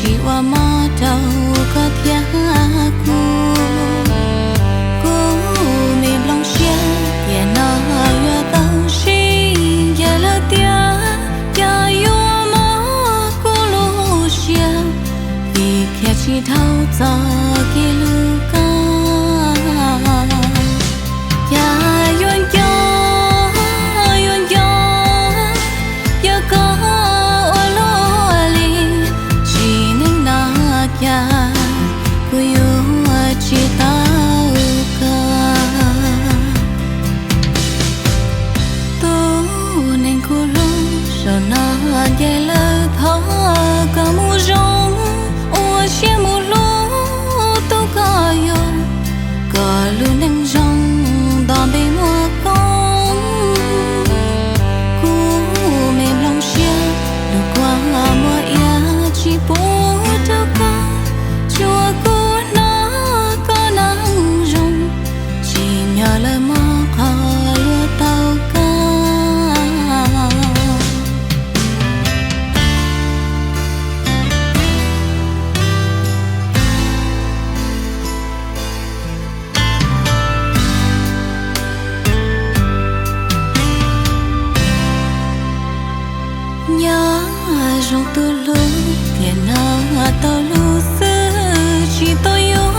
tsis ua mob rau koj thiab kuv. Kuv me nplooj siab tiam no yuav tau sib ncaim lawm tiag, cas yuav mob kuv lub siab, vim khiav tsis dhau txoj kev hlub koj. Cas yuav nco, yuav nco, yog koj ua luaj li, sim neej no cas kuv yuav tsis tau koj. Tus neeg kuv hlub, zaum no ncaim lawm thov koj mus zoo, ua siab mus hlub tus koj yuav, kom lub neej zoo nto npe muaj koob. Kuv me nplooj siab, lub kua muag iab tsis pub rau koj, tsuas kuv hnov koj neeg zoo, tsim nyog lawv muab qhov luag tau koj. Nyob zoo tus hlub, tiam no tau hlub xwb tsis tau yuav,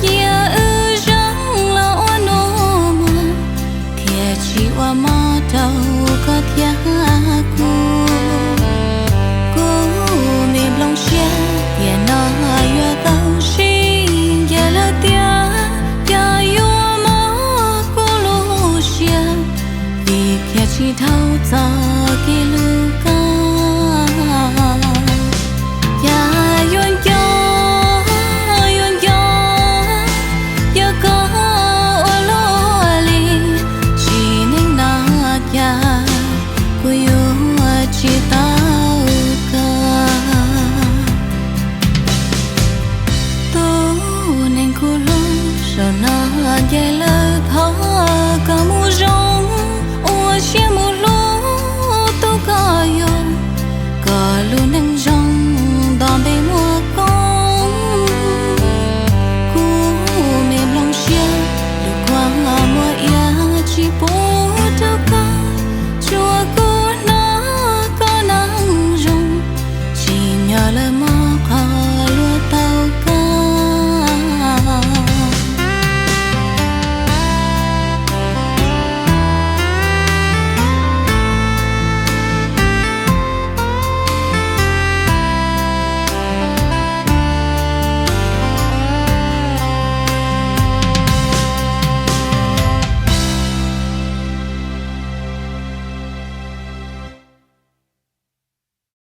cia wb zeej los ua nus muag, thiaj tsis ua mob rau koj thiab kuv. Kuv me nplooj siab tiam no yuav tau sib ncaim lawm tiag, cas yuav mob kuv lub siab, vim khiav tsis dhau txoj kev hlub koj. Cas yuav nco, yuav nco, yog koj ua luaj li, sim neej no cas kuv yuav tsis tau koj. Tus neeg kuv hlub, zaum no ncaim lawm thov koj mus zoo, ua siab mus hlub tus koj yuav, kom lub neej